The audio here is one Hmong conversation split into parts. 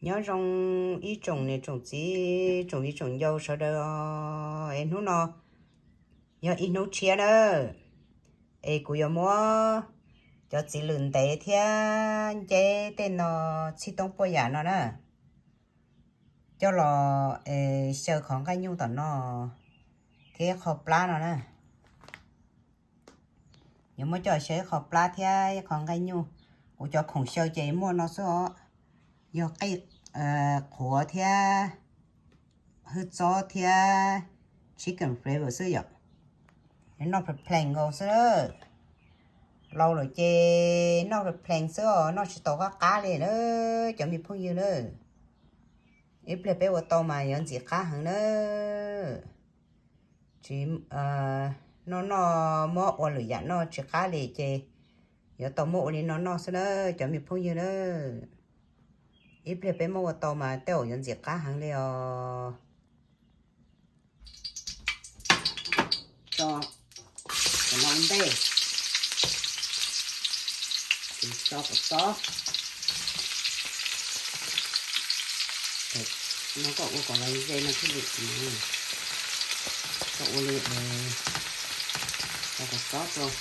Nyob zoo ib tsoom niam tsoom txiv tsoom viv tsoom ncaus sawv daws os. Es hnub no yog ib hnub tshiab na, es kuv yuav muab cov txiv lwm ntev thiab nceb tej no, txhij toob puaj yam no na, coj los xyaw qhov nqaij nyuj tom no thiab ib qho plab no na. Yuav muab coj xyaw ib qho plab thiab ib qho nqaij nyuj. Kuv cov khoom xyaw ces muaj no xwb os. Yog qej qhuav thiab hwj txob thiab chicken flavor xwb yom. Noj pheej nkaus xwb. Laus lawm ces noj pheej xwb os, noj tsis tau qab qab li na cov me phooj ywg na. Ib pliag peb ua tau mas yuav ntxim qab heev na. Tsis, noj noj muab ua lwm yam noj tsis qab li ces yuav tau muab ua li no noj xwb na cov me phooj ywg na. Ib pliag peb muab ua tau mas tej zaum yuav ntxim qab heev li os. Tso cov no ua ntej, tso kom tob. No koj ua kom los ze no thiaj li, koj ua li, tso kom tob rau.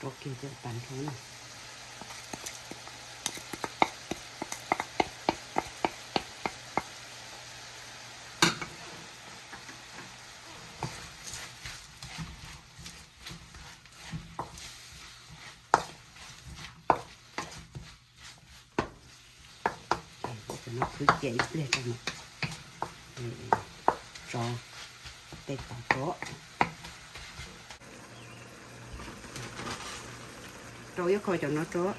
Rau kiag cov tas nrho na. Cov no khwv cia ib pliag rau no, tso tej tov rau. Rau ib qho cov no rau.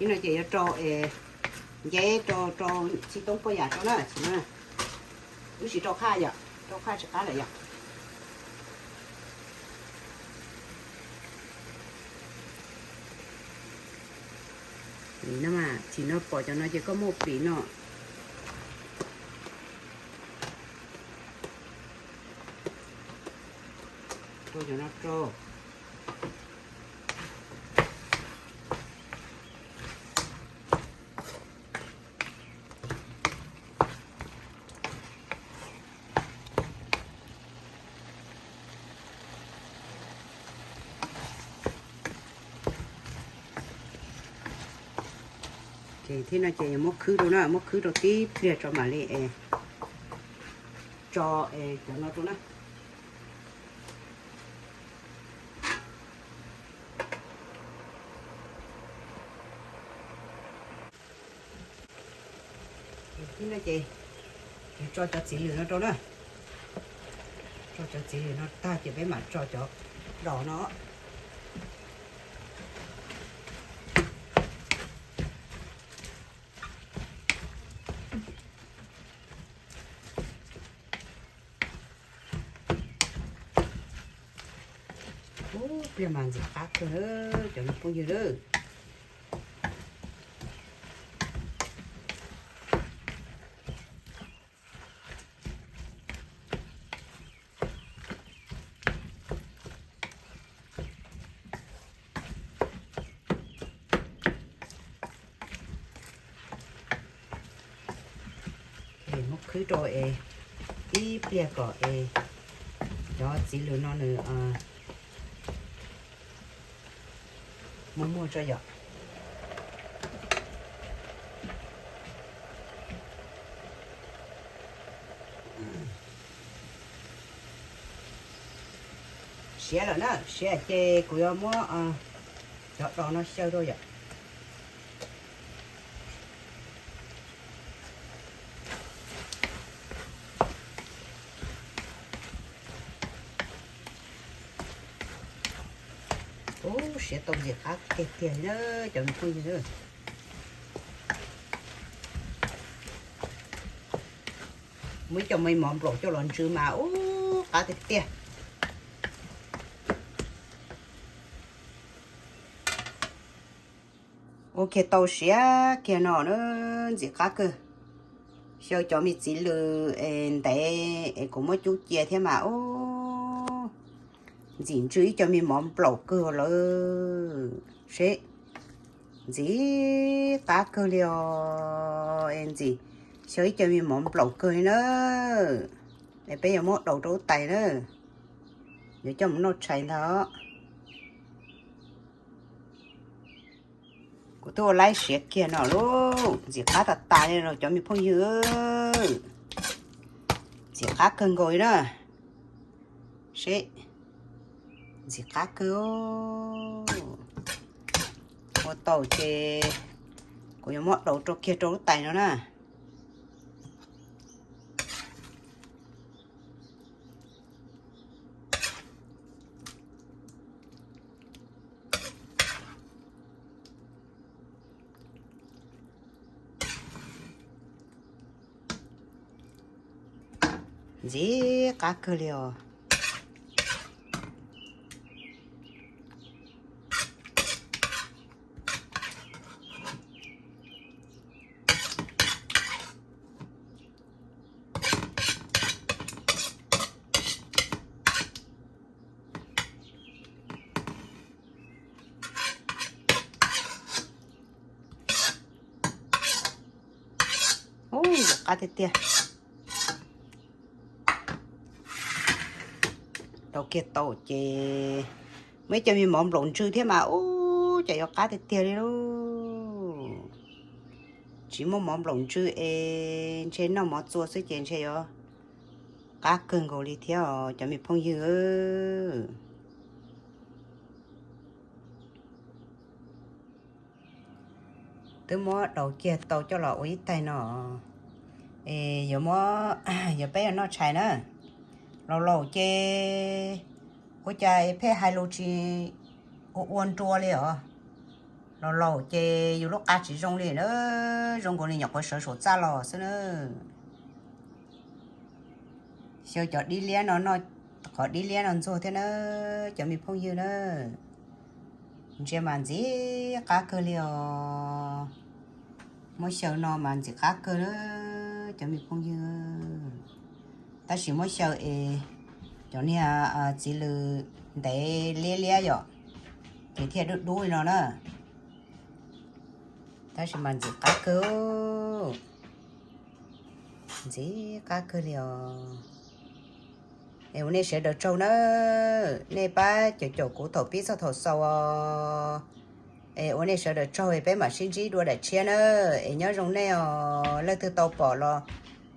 Ib no ces yuav rau es nceb rau, rau txhij toob puaj yam rau na, wb tsis rau qhaj yom, rau qhaj tsis qab lawm yom. Plis no mas, tsis no pom cov no ces koj muaj plis no. Rau cov no rau. Ces thiab no ces muab khwb rau na, muab khwb rau tib pliag tso mam li es tso es cov no rau na. Ces tib no ces tso cov txiv lwm no rau na. Tso cov txiv lwm no tag ces peb mam tso cov dos no. Ub, pliag mas ntxim qab kawg cov phooj ywg lawm. Muab khwb rau es ib pliag kom es cov txiv lwm no nws Muag muag tso yom. Siav lawm na, siav ces kuv yuav muab cov dos no xyaw rau yom. Ub, siav tau ntxim qab tiag tiag li na cov me phooj ywg. Muab ib co me mov nplaum coj los ntsw mas ub qab tiag tiag. Ua kiag tau siav kiag no na, ntxim qab kawg. Xyaw cov me txiv lws es ntev es kuv muab cub cia thiab mas ub, ntxim ntsw ib co me mov nplaum kawg lawm. Seb, ntxim qab kawg li os, es ntxim xyaw ib co me mov nplaum kawg li na. Es peb yuav muab daus rau lub tais na, yuav coj mus noj tshais ntag. Kuv twb ua laib siav kiag no lauj, ntxim qab tas tas li los cov me phooj ywg. Ntxim qab kawg nkaus li na. Seb, ntxim qab kawg. Ua tau ces kuv yuav muab daus rau kiag rau lub tais no na. Ntxim qab kawg li os. Ub, qab tiag tiag. Rau kiag tau ces muaj ib co me mov nplaum ntsw thiab mas ub, cas yuav qab tiag tiag li lauj. Tsis muaj mov nplaum ntsw es ntshe noj mov txua xwb ces ntshe yuav qab kawg nkaus li thiab os cov me phooj ywg. Twb muab daus kiag tau coj los ua ib tais no es yuav muab, yuav peb yuav noj tshais na. Laus laus ces ua cas es pheej hais lus tsis ua ua nrua li os. Laus laus ces yus lub qa tsis zoo li na, zoo nkaus li nyuam qhuav sawv saum txaj los xwb na. Xyaw cov dib liab no noj, qhov dib liab no ntxuag thiab na cov me phooj ywg na. Ntsia mas ntxim qab kawg li os. Muab xyaw no mas ntxim qab kawg na cov me phooj ywg. Tab sis muab xyaw es cov niag txiv lws ntev liab liab yom, ces thiaj dub dub li no na. Tab sis mas ntxim qab kawg, ntxim qab kawg li os. Es ua nej sawv daws tsaug na, nej pab caum caum kuv thaum pib txog thaum xaus os. Es ua nej sawv daws tsaug es peb mam sib ntsib dua daim tshiab na. Es nyob zoo nej os, leej twg tau pom los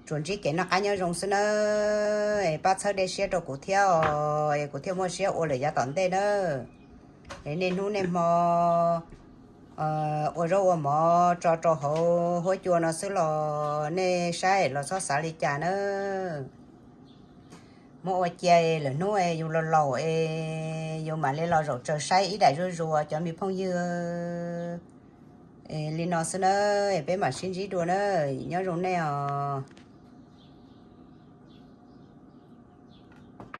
tsuas ntsib kev noj qab nyob zoo xwb na. Es pab txhawb dej siab rau kuv thiab os, es kuv thiaj muaj siab ua lawm yav tom ntej na. Es niaj hnub niaj hmo ua zaub ua mov tso rau hauv huab cua no xwb los nej saib los txhob xav li cas na. Muab ua cia lwm hnub yus laus laus es yus mam li los zaum tsaws saib ib daim zuj zus cov me phooj ywg. Li no xwb na, peb mam sib ntsib dua na, nyob zoo nej os.